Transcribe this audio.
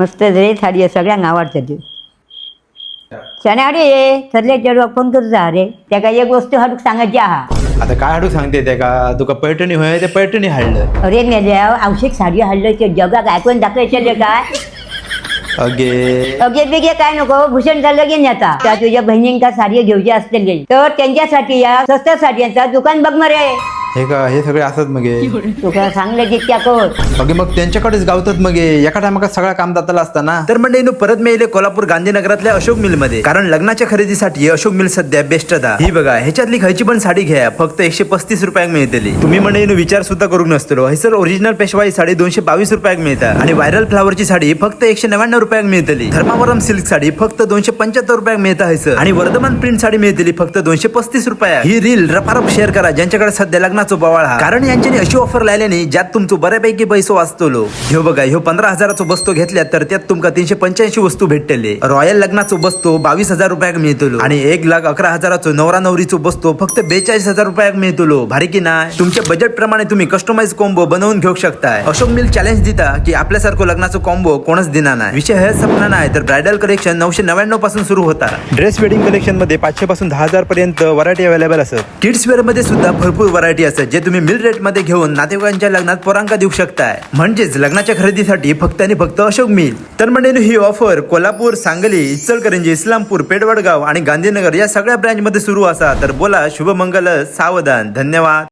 मस्त रे साडी सगळ्यांक आवडटा ती. शण्याडे थरले चेडवाक फोन करूचा रे, तेका एक वस्तू हाडूक सांगायची आहा. आता काय हाडूक सांगते तेका? तुका पैठणी होय ते पैठणी हाडलं. अरे मेल्या, आवश्यक साडी हाडलं ते जगाक ऐकून दाखवायचे काय? अगे. अगे बिगे काय नको, भूषणचा लगीन येता. त्या तुझ्या बहिणींका साडी घेऊची असलेली तर त्यांच्यासाठी या स्वस्त साड्यांचा दुकान बघ मरे. हे का हे सगळे असत मगे. तुका सांगलं जितक्या कर. अगे, मग त्यांच्याकडेच गावतात मगे. एका टायमाका सगळा काम जाताला असता ना. तर मंडळीनो, परत मिळेल कोल्हापूर गांधीनगरातल्या अशोक मिल मध्ये, कारण लग्नाच्या खरेदीसाठी अशोक मिल सध्या बेस्ट. ही बघा, ह्याच्यातली खयची पण साडी घ्या, फक्त 135 रुपयाक मिळतली. तुम्ही मंडळीनो विचार सुद्धा करू नसतो. हयसर ओरिजिनल पेशवाई साडी 222 रुपयाक मिळता आणि व्हायरल फ्लावरची साडी फक्त 199 रुपयाक मिळतली. धर्मावरम सिल्क साडी फक्त 275 रुपयाक मिळता हयसर आणि वर्धमान प्रिंट साडी मिळतली फक्त 235 रुपयाक. ही रील रपारप शेअर करा ज्यांच्याकडे सध्या लग्नाचो बवाळ हा, कारण यांच्यानी अशी ऑफर लायल्याने ज्यात तुमचो बऱ्यापैकी पैसो वाचतलो. ह्यो बघा, ह्यो 15 हजाराचो बस्तो घेतल्या तर त्यात तुमका 385 वस्तू भेटतले. रॉयल लग्नाचो बस्तो 22,000 रुपयाक मिळतलो आणि 1,11,000चो नवरा नवरीचो बस्तो फक्त 42,000 रुपयाक मिळतलो. भारी की नाही? तुमच्या बजेट प्रमाणे तुम्ही कस्टमाइज कॉम्बो बनवून घेऊ शकताय. अशोक मिल चॅलेंज दिता की आपल्यासारखं लग्नाचो कॉम्बो कोणच दिना नाही. विषय हे संपला नाही, तर ब्रायडल कलेक्शन 999 पासून सुरू होता. ड्रेस वेडिंग कलेक्शन मध्ये 500 पासून 10,000 पर्यंत व्हरायटी अवेलेबल असत. किड्स वेअर मध्ये सुद्धा भरपूर व्हरायटी असत, जे तुम्ही मिल रेट मध्ये घेऊन नातेवाईकांच्या लग्नात पोरांका देऊ शकताय. म्हणजेच लग्नाच्या खरेदीसाठी फक्त आणि फक्त अशोक मिल. तर म्हणजे ही ऑफर कोल्हापूर, सांगली, इचलकरंजी, इस्लामपूर, पेडवडगाव आणि गांधीनगर या सगळ्या ब्रँच मध्ये सुरू असा. तर बोला शुभमंगल सावधान. धन्यवाद.